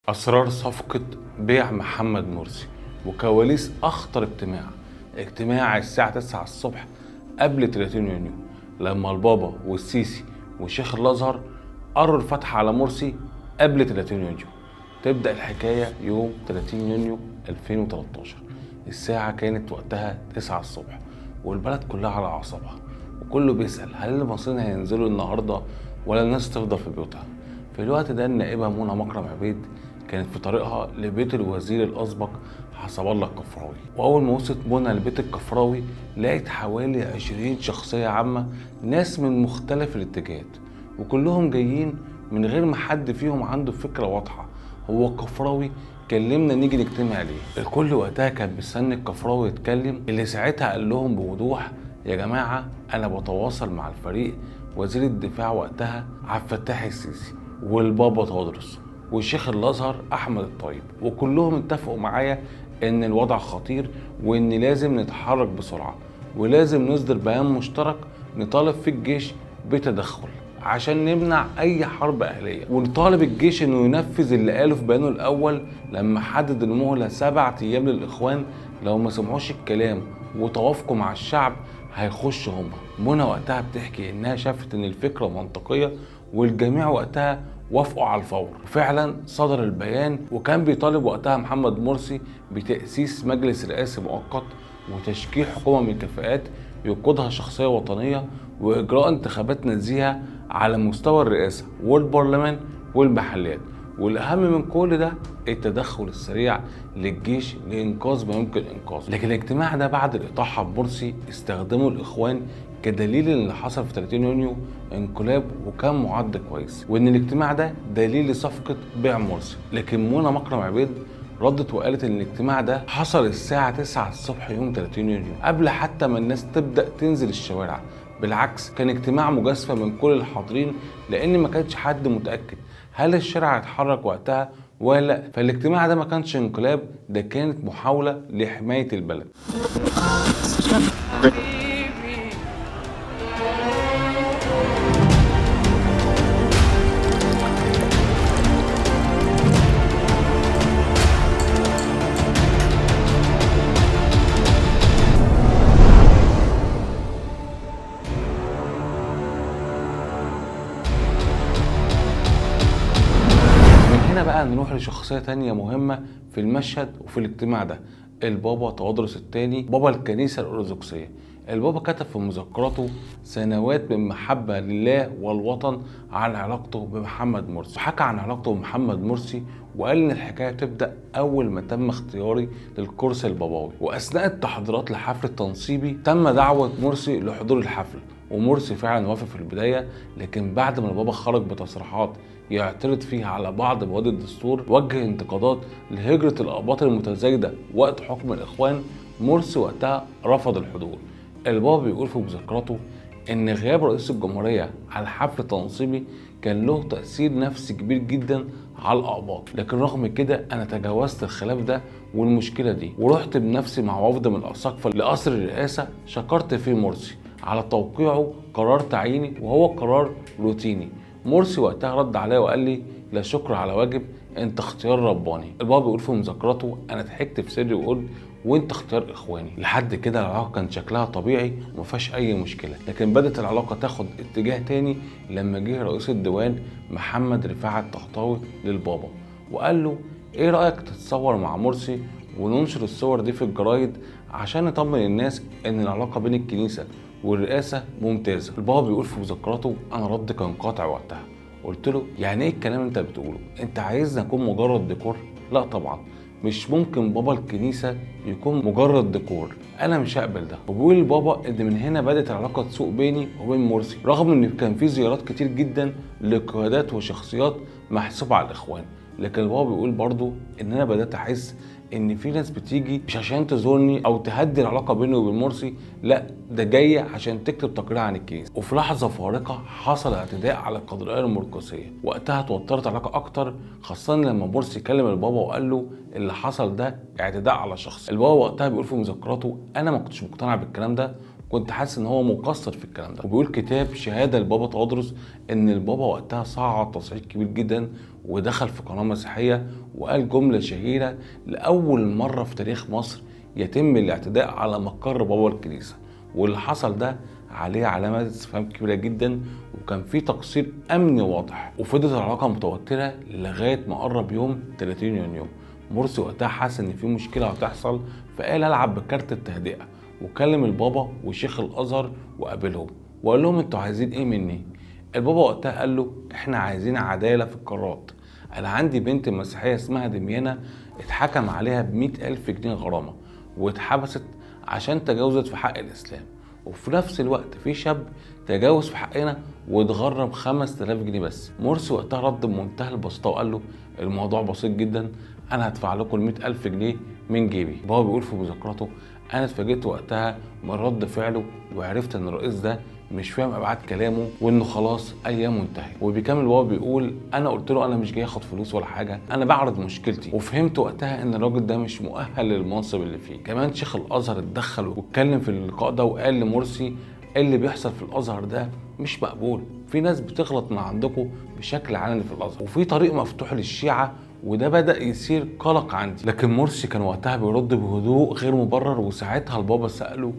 أسرار صفقة بيع محمد مرسي وكواليس أخطر اجتماع، اجتماع الساعة 9 الصبح قبل 30 يونيو، لما البابا والسيسي وشيخ الأزهر قرروا الفتح على مرسي قبل 30 يونيو. تبدأ الحكاية يوم 30 يونيو 2013، الساعة كانت وقتها 9 الصبح، والبلد كلها على أعصابها، وكله بيسأل هل المصريين هينزلوا النهاردة ولا الناس تفضل في بيوتها. في الوقت ده النائبة منى مكرم عبيد كانت في طريقها لبيت الوزير الأسبق حسب الله الكفراوي، وأول ما وصلت منى لبيت الكفراوي لقيت حوالي 20 شخصية عامة، ناس من مختلف الاتجاهات، وكلهم جايين من غير ما حد فيهم عنده فكرة واضحة هو الكفراوي كلمنا نيجي نجتمع ليه. الكل وقتها كان مستني الكفراوي يتكلم، اللي ساعتها قال لهم بوضوح يا جماعة أنا بتواصل مع الفريق وزير الدفاع وقتها عبد الفتاح السيسي والبابا تادرس والشيخ الازهر احمد الطيب، وكلهم اتفقوا معايا ان الوضع خطير وان لازم نتحرك بسرعة ولازم نصدر بيان مشترك نطالب فيه الجيش بتدخل عشان نمنع اي حرب اهليه، ونطالب الجيش انه ينفذ اللي قاله في بيانه الاول لما حدد المهلة 7 ايام للاخوان لو ما سمعوش الكلام وتوافقوا مع الشعب هيخشوا هما. منى وقتها بتحكي انها شافت ان الفكرة منطقية والجميع وقتها وافقوا على الفور، وفعلا صدر البيان، وكان بيطالب وقتها محمد مرسي بتأسيس مجلس رئاسي مؤقت وتشكيل حكومة من كفاءات يقودها شخصية وطنية وإجراء انتخابات نزيهة على مستوى الرئاسة والبرلمان والمحليات، والأهم من كل ده التدخل السريع للجيش لإنقاذ ما يمكن إنقاذه. لكن الاجتماع ده بعد الإطاحة بمرسي استخدمه الإخوان كدليل اللي حصل في 30 يونيو انقلاب وكان معد كويس، وان الاجتماع ده دليل لصفقة بيع مرسي. لكن منى مكرم عبيد ردت وقالت ان الاجتماع ده حصل الساعة 9 الصبح يوم 30 يونيو قبل حتى ما الناس تبدأ تنزل الشوارع، بالعكس كان اجتماع مجازفة من كل الحاضرين لان ما كانش حد متأكد هل الشارع هيتحرك وقتها ولا لا، فالاجتماع ده ما كانش انقلاب، ده كانت محاولة لحماية البلد. بقى نروح لشخصية تانية مهمة في المشهد وفي الاجتماع ده، البابا تادرس الثاني بابا الكنيسة الأرثوذكسية. البابا كتب في مذكراته سنوات من محبة لله والوطن عن علاقته بمحمد مرسي، وحكى عن علاقته بمحمد مرسي وقال ان الحكاية تبدأ أول ما تم اختياري للكرسي البابوي، وأثناء التحضيرات لحفل تنصيبي تم دعوة مرسي لحضور الحفل، ومرسي فعلا وافق في البداية، لكن بعد ما البابا خرج بتصريحات يعترض فيها على بعض مواد الدستور وجه انتقادات لهجرة الأقباط المتزايدة وقت حكم الإخوان، مرسي وقتها رفض الحضور. البابا بيقول في مذكراته إن غياب رئيس الجمهورية على حفل تنصيبي كان له تأثير نفسي كبير جدا على الأقباط، لكن رغم كده أنا تجاوزت الخلاف ده والمشكلة دي ورحت بنفسي مع وفد من الأساقفة لقصر الرئاسة شكرت فيه مرسي على توقيعه قرار تعييني وهو قرار روتيني. مرسي وقتها رد عليا وقال لي لا شكر على واجب، انت اختيار رباني. البابا بيقول في مذكراته انا ضحكت في سري وقلت وانت اختيار اخواني. لحد كده العلاقة كان شكلها طبيعي وما فيهاش اي مشكلة، لكن بدات العلاقة تاخد اتجاه تاني لما جه رئيس الديوان محمد رفاعة الطهطاوي للبابا وقال له ايه رايك تتصور مع مرسي وننشر الصور دي في الجرايد عشان نطمن الناس ان العلاقة بين الكنيسة والرئاسه ممتازة. البابا بيقول في مذكراته انا رد كان قاطع وقتها، قلت له يعني ايه الكلام انت بتقوله؟ انت عايزني اكون مجرد ديكور؟ لا طبعا مش ممكن بابا الكنيسة يكون مجرد ديكور، انا مش هقبل ده. وبيقول البابا ان من هنا بدات العلاقة تسوء بيني وبين مرسي، رغم ان كان في زيارات كتير جدا لقيادات وشخصيات محسوبة على الاخوان، لكن البابا بيقول برضو ان انا بدات احس ان في ناس بتيجي مش عشان تزورني او تهدي العلاقة بيني وبين مرسي، لا ده جاية عشان تكتب تقرير عن الكنيسة. وفي لحظة فارقه حصل اعتداء على القضايا المرقسيه، وقتها توترت العلاقة اكتر، خاصة لما مرسي كلم البابا وقال له اللي حصل ده اعتداء على شخص. البابا وقتها بيقول في مذكراته انا ما كنتش مقتنع بالكلام ده، كنت حاسس ان هو مقصر في الكلام ده. وبيقول كتاب شهادة لبابا تادرس ان البابا وقتها صعد تصعيد كبير جدا ودخل في قناة مسيحية وقال جملة شهيرة: لأول مرة في تاريخ مصر يتم الاعتداء على مقر بابا الكنيسة. واللي حصل ده عليه علامات استفهام كبيرة جدا، وكان في تقصير أمني واضح، وفضلت العلاقة متوترة لغاية ما قرب يوم 30 يونيو. مرسي وقتها حس إن في مشكلة هتحصل، فقال ألعب بكارت التهدئة، وكلم البابا وشيخ الأزهر وقابلهم وقال لهم انتوا عايزين ايه مني؟ البابا وقتها قال له احنا عايزين عدالة في القرارات، انا عندي بنت مسيحية اسمها دميانة اتحكم عليها ب100,000 جنيه غرامة واتحبست عشان تجاوزت في حق الإسلام، وفي نفس الوقت في شاب تجاوز في حقنا واتغرم 5000 جنيه بس. مرسي وقتها رد بمنتهى البساطة وقال له الموضوع بسيط جدا، أنا هدفع لكم 100,000 جنيه من جيبي. بابا بيقول في مذكراته أنا اتفاجئت وقتها من رد فعله، وعرفت إن الرئيس ده مش فاهم أبعاد كلامه وإنه خلاص أيامه انتهت. وبيكمل بابا بيقول أنا قلت له أنا مش جاي آخد فلوس ولا حاجة، أنا بعرض مشكلتي، وفهمت وقتها إن الراجل ده مش مؤهل للمنصب اللي فيه. كمان شيخ الأزهر اتدخل واتكلم في اللقاء ده وقال لمرسي اللي بيحصل في الأزهر ده مش مقبول، في ناس بتغلط من عندكم بشكل علني في الأزهر، وفي طريق مفتوح للشيعة، وده بدأ يثير قلق عندي. لكن مرسي كان وقتها بيرد بهدوء غير مبرر، وساعتها البابا سأله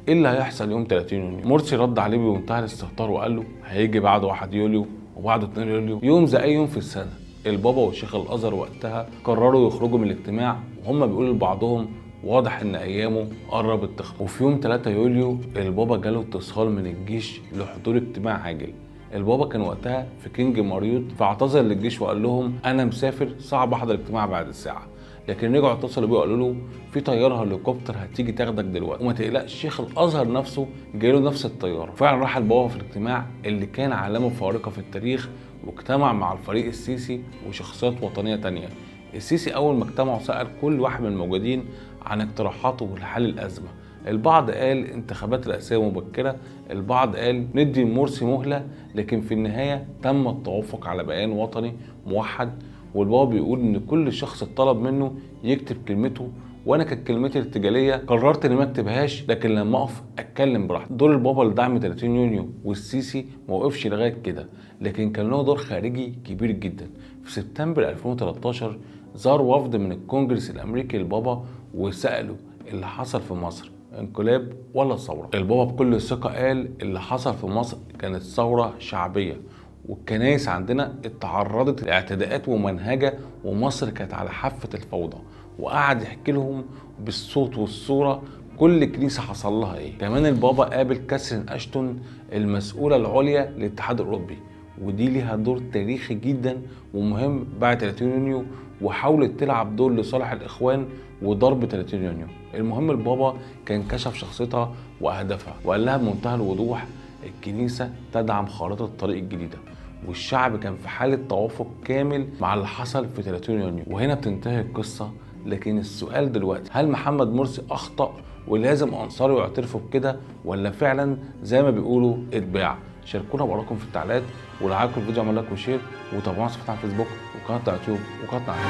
ايه اللي هيحصل يوم 30 يونيو؟ مرسي رد عليه بمنتهى الاستهتار وقال له هيجي بعده 1 يوليو وبعده 2 يوليو، يوم زي اي يوم في السنة. البابا وشيخ الأزهر وقتها قرروا يخرجوا من الاجتماع وهم بيقولوا لبعضهم واضح ان ايامه قربت تخلص. وفي يوم 3 يوليو البابا جاله اتصال من الجيش لحضور اجتماع عاجل. البابا كان وقتها في كينج مريوط، فاعتذر للجيش وقال لهم انا مسافر صعب احضر اجتماع بعد الساعة. لكن رجعوا اتصلوا بيه وقالوا له في طيارة هليكوبتر هتيجي تاخدك دلوقتي، وما تقلقش شيخ الازهر نفسه جاي له نفس الطيارة. فعلا راح البابا في الاجتماع اللي كان علامة فارقه في التاريخ، واجتمع مع الفريق السيسي وشخصيات وطنية تانية. السيسي اول ما اجتمعوا سال كل واحد من الموجودين عن اقتراحاته لحل الازمة. البعض قال انتخابات رئاسيه مبكرة، البعض قال ندي مرسي مهله، لكن في النهاية تم التوافق على بيان وطني موحد. والبابا بيقول ان كل شخص اتطلب منه يكتب كلمته، وانا كانت كلمتي الارتجاليه قررت اني ما اكتبهاش، لكن لما اقف اتكلم براحتي. دور البابا لدعم 30 يونيو والسيسي ما وقفش لغاية كده، لكن كان له دور خارجي كبير جدا. في سبتمبر 2013 زار وفد من الكونجرس الامريكي للبابا وساله اللي حصل في مصر انقلاب ولا ثورة؟ البابا بكل ثقة قال اللي حصل في مصر كانت ثورة شعبية، والكنائس عندنا اتعرضت لاعتداءات ممنهجه، ومصر كانت على حافة الفوضى. وقعد يحكي لهم بالصوت والصورة كل كنيسة حصل لها ايه. كمان البابا قابل كاثرين اشتون المسؤولة العليا للاتحاد الاوروبي، ودي ليها دور تاريخي جدا ومهم بعد 30 يونيو، وحاولت تلعب دور لصالح الاخوان وضرب 30 يونيو. المهم البابا كان كشف شخصيتها واهدافها، وقال لها بمنتهى الوضوح الكنيسة تدعم خارطة الطريق الجديدة، والشعب كان في حاله توافق كامل مع اللي حصل في 30 يونيو. وهنا بتنتهي القصة. لكن السؤال دلوقتي، هل محمد مرسي اخطأ ولازم انصاره يعترفوا بكده، ولا فعلا زي ما بيقولوا اتباع؟ شاركونا بارائكم في التعليقات، ولو عجبكم الفيديو اعملوا like و share، وتابعونا على صفحتنا على الفيسبوك وقناة اليوتيوب وقناتنا على